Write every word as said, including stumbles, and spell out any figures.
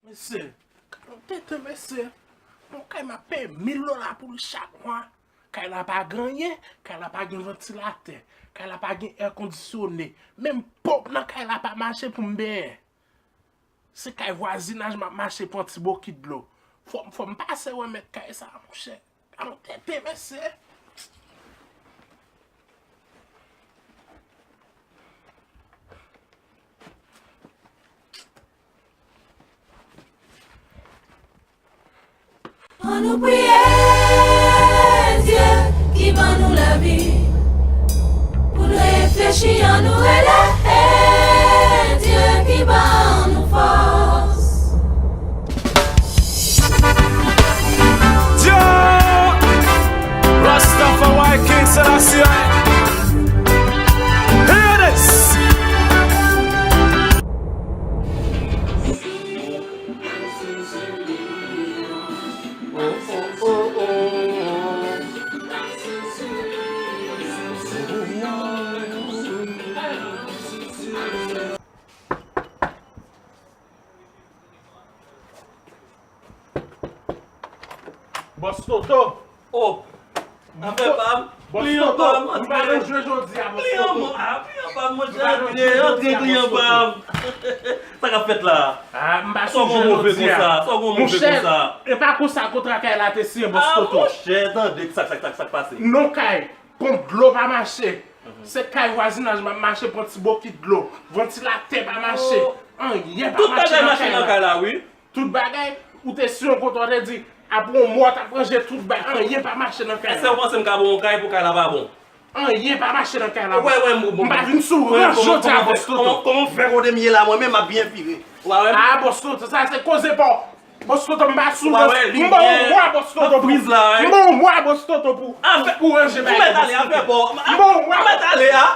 Mesye, gad yon tenten, mesye. Yon kay m ap peye mil dola pou li chak mwa. Kay la pa gen anyen, kay la pa gen vantilatè, kay la pa gen èkondisyone. Menm ponp nan kay la pa mache pou m benyen. Se kay vwazinaj m ap mache pran ti bokit dlo. Fò, fò m pase wè mèt kay sa, monchè. Gad yon tenten, mesye. Ann nou priye Dye ki ban nou lavi. Pou nou reflechi, ann nou rele Dye ki ban nou fòs. Jah! Rastafari King Selassie I. Hear this! Bòs Toto. Oh, afè pa m. Bòs Toto, m pa nan jwe jodi a, Bòs Toto. Kliyan pa m, monchè, antre, antre, kliyan pa m. Sa k ap fèt la? Ah, m pa sou jwe jodi a. Sa w gen move konsa? Monchè, e pa konsa kontra kay la te siyen, Bòs Toto. Ah, monchè, tande, sa, sa, sa, sa k pase? Non kay, ponp dlo pa mache. Se kay vwazinaj m ap mache pran ti bokit dlo. Vantilatè pa mache. Anyen pa mache nan kay la. Tout bagay mache nan kay la, wi. Tout bagay, ou te si yon kote, w te di, apre yon mwa, w t ap ranje tout bagay, anyen pa mache nan kay la. Èske w panse m ka ba w yon kay pou kay la pa bon? Anyen pa mache nan kay la, bòs. Ou wè, wè, m, m pa vin sou rans jodi a, bòs Toto. Kòman, kòman fè kote m ye la, mwen menm m ap byen vire. Ou pa wè m? Ah, bòs Toto, sa se koze pa w. Bòs Toto, m pa sou rans. M ba w yon mwa, bòs Toto, pou, m ba w yon mwa, bòs Toto, pou, pou ranje bagay, bòs Toto. M ba w yon mwa. Ou mèt ale a.